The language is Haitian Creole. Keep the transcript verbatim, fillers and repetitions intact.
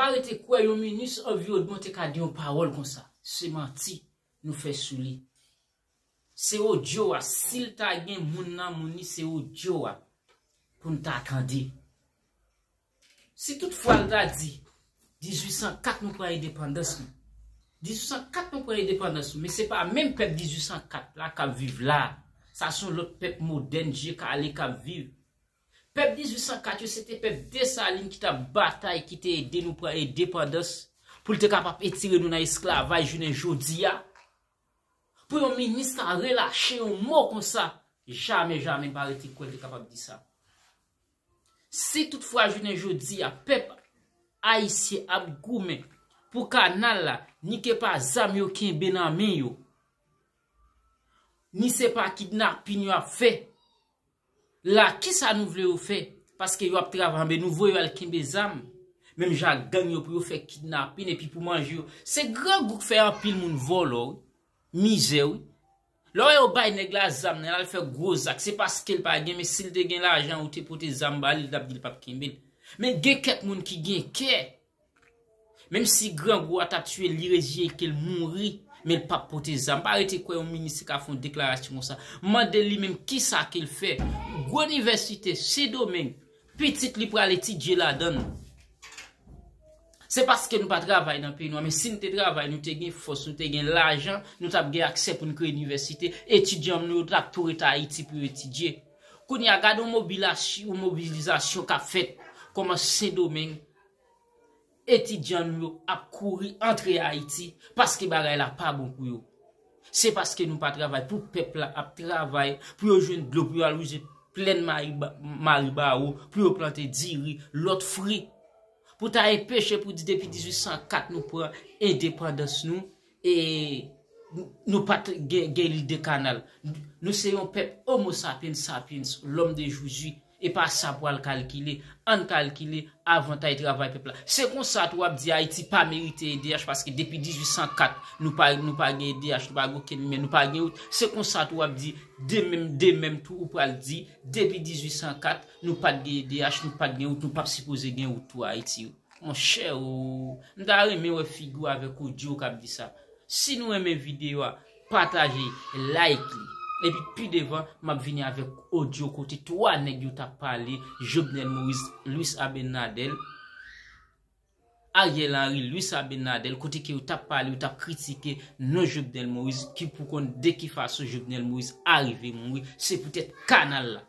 Pa rete kwè yon minis anviwònman te ka di yon pawòl konsa. Se manti nou fè sou li. Se odyo a, si l ta gen moun nan moun li, se odyo a pou n ta tande. Si toutfwa l ta di, dizuit san kat nou pran endepandans nou. Dizuit san kat nou pran endepandans nou, men se pa menm pèp dizuit san kat la k ap viv la. Sa se yon lòt pèp modèn, je kale k ap viv. Pèp dizuit san kat yo, se te pèp Desalin ki t ap batay, ki te ede nou pran endepandans, pou l te kapab etire nou nan esklavaj jounen jodi a. Pou yon minis ta relache yon mo konsa, jamè, jamè, m pa rete kwè l te kapab di sa. Si toutfwa jounen jodi a, pèp ayisyen ap goumen pou kanal la, ni ke pa zam yo kenbe nan men yo, ni se pa kidnapin yo ap fè, la, kisa nou vle yo fè? Paske yo ap travay, anben nou voye yo al kenbe zam. Menm jan ak gang yo pou yo fè kidnapin epi pou manje yo. Se grangou k fè anpil moun vòlò, wi. Mizè, wi. Lè w wè yo bay nèg la zam nan, l al fè gwo zak, se paske l pa gen, men si l te gen lajan ou te pote zam ba li, l t ap di l p ap kenbe l. Men gen kèk moun ki gen kè. Menm si grangou a t ap tiye l, li reziye ke l mouri, men l p ap pote zam. Pa rete kwè yon minis ka fè yon deklarasyon konsa. Mande li menm kisa ke l fè. Gwo inivèsite Sendomeng, pitit li pral etidye ladan l. Se paske nou pa travay nan peyi nou an, men si n te travay, nou te gen fòs, nou te gen lajan, nou t ap gen aksè pou n kreye inivèsite, etidyan nou yo t ap tou ret Ayiti pou yo etidye. Kounye a, gade yon mobilasy-, yon mobilizasyon k ap fèt kòman Sendomeng, etidyan nou yo ap kouri antre Ayiti paske bagay la pa bon pou yo. Se paske nou pa travay pou pèp la ap travay, pou yo jwenn dlo, pou yo al wouze plèn Mari-, Maribawo, pou yo plante diri, lòt fri. Pou ta enpeche pou di depi dizuit san kat nou pran endepandans nou, e nou pa t gen, gen lide kanal. Nou se yon pèp Homo sapiens sapiens, l'homme de joujoux. E pa sa pou al kalkile. Ann kalkile avantay travay pèp la. Se konsa tou w ap di Ayiti pa merite E D H paske depi dizuit san kat nou pa, nou pa gen E D H, nou pa gen okenn limyè, nou pa gen wout. Se konsa tou w ap di demenm, demenm tou ou pral di depi dizuit san kat nou pa t gen E D H, nou pa t gen wout, nou p ap sipoze gen wout tou Ayiti. Monchè, o, m ta renmen wè figi w avèk odyo w k ap di sa. Si nou renmen videyo a, pataje, like li. Epi pi devan, m ap vini avèk odyo kote twa nèg yo t ap pale, Jovenel Moïse, Luis Abinader, Ariel Henry, Luis Abinader, kote ke yo t ap pale, yo t ap kritike non Jovenel Moïse, ki pou konn de ki fason Jovenel Moïse arive mouri, se poutèt kanal la.